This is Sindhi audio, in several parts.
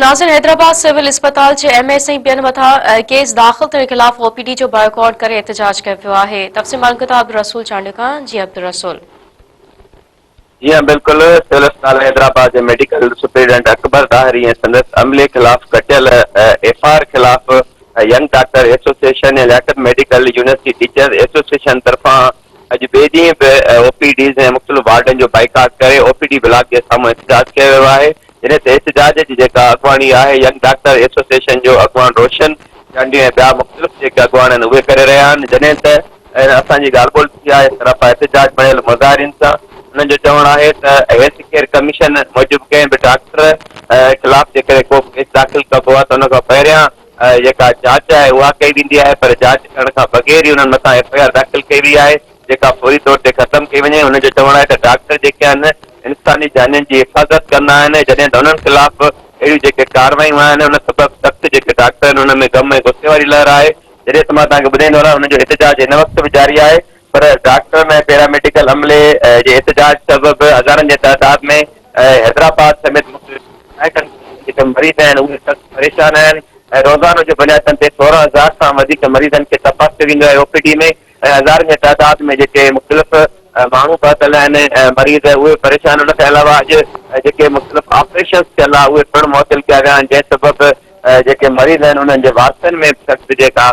ناظرين حيدرآباد سول اسپتال جي ايم ايس ۽ ٻين مٿان ڪيس داخل ٿيڻ خلاف او پي ڊي جو بائيڪاٽ ڪري احتجاج ڪيو ويو آهي تفصيل معلوم ڪندا عبدالرسول چانڊيو کان جي عبدالرسول. جي ها بلڪل سول اسپتال حيدرآباد جي ميڊيڪل سپريڊنٽ اڪبر ڏاهري ۽ سندس عملي خلاف ڪٽيل ايف I R خلاف ينگ ڊاڪٽر ايسوسيئيشن ۽ لياقت ميڊيڪل يونيورسٽي ٽيچرز ايسوسيئيشن طرفان اڄ ٻئي ڏينهن به او پي ڊيز ۽ مختلف وارڊن جو بائيڪاٽ ڪري او پي ڊي بلاڪ جي سامهون احتجاج ڪيو ويو آهي جڏهن ته احتجاج جي جيڪا اڳواڻي آهي ينگ ڊاڪٽر ايسوسيئيشن جو اڳواڻ روشن چانڊيو ۽ ٻيا مختلف جيڪي اڳواڻ آهن اهي ڪري رهيا آهن جڏهن ته اسان جي ڳالهه ٻولهه ٿي آهي سراپا احتجاج بڻيل مظاهرين سان انهن جو چوڻ آهي ته هيلٿ ڪيئر ڪميشن موجب ڪنهن به ڊاڪٽر خلاف جيڪڏهن ڪو ڪيس داخل ڪبو آهي ته ان کان پهريان جيڪا جاچ آهي اها ڪئي ويندي آهي پر جاچ ڪرڻ کان بغير ئي انهن مٿان ايف I R داخل ڪئي وئي آهي جيڪا فوري طور تي ختم ڪئي وڃي. هن جو چوڻ آهي ته ڊاڪٽر جيڪي آهن انساني جانين جي حفاظت ڪندا آهن جڏهن ته انهن خلاف اهڙيون جيڪي ڪارروايون آهن ان سبب سخت جيڪي ڊاڪٽر آهن انهن ۾ غم ۽ غصي واري لهر آهي جڏهن ته مان توهان کي ٻڌائيندو هلان انهن جو احتجاج هن وقت به جاري آهي پر ڊاڪٽرن ۽ پيرا ميڊيڪل عملي جي احتجاج سبب هزارن جي تعداد ۾ حيدرآباد سميت مختلف علائقن جا جيڪي مريض آهن اهي سخت پريشان آهن ۽ روزانو جي بنيادن تي 16 هزار کان وڌيڪ مريضن کي تپاسيو ويندو آهي او پي ڊي ۾ ۽ هزارن جي تعداد ۾ جيڪي مختلف ماڻهو پهتل آهن مريض اهي پريشان ان کان علاوه اڄ جيڪي مختلف آپريشنز ٿيل آهي اهي پڻ معطل ڪيا ويا آهن جنهن سبب جيڪي مريض آهن انهن جي وارثن ۾ به سخت جيڪا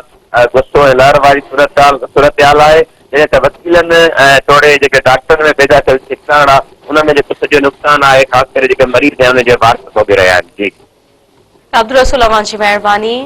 غصو ۽ لهر واري صورتحال آهي جڏهن ته وڪيلن ۽ توڙي جيڪي ڊاڪٽرن ۾ پيدا ٿيل ڇڪتاڻ آهي ان ۾ جيڪو سڄو نقصان آهي خاص ڪري جيڪي مريض ۽ انهن جي وارث ڀوڳي رهيا آهن. جي. عبدالرسول اوهان جي مهرباني.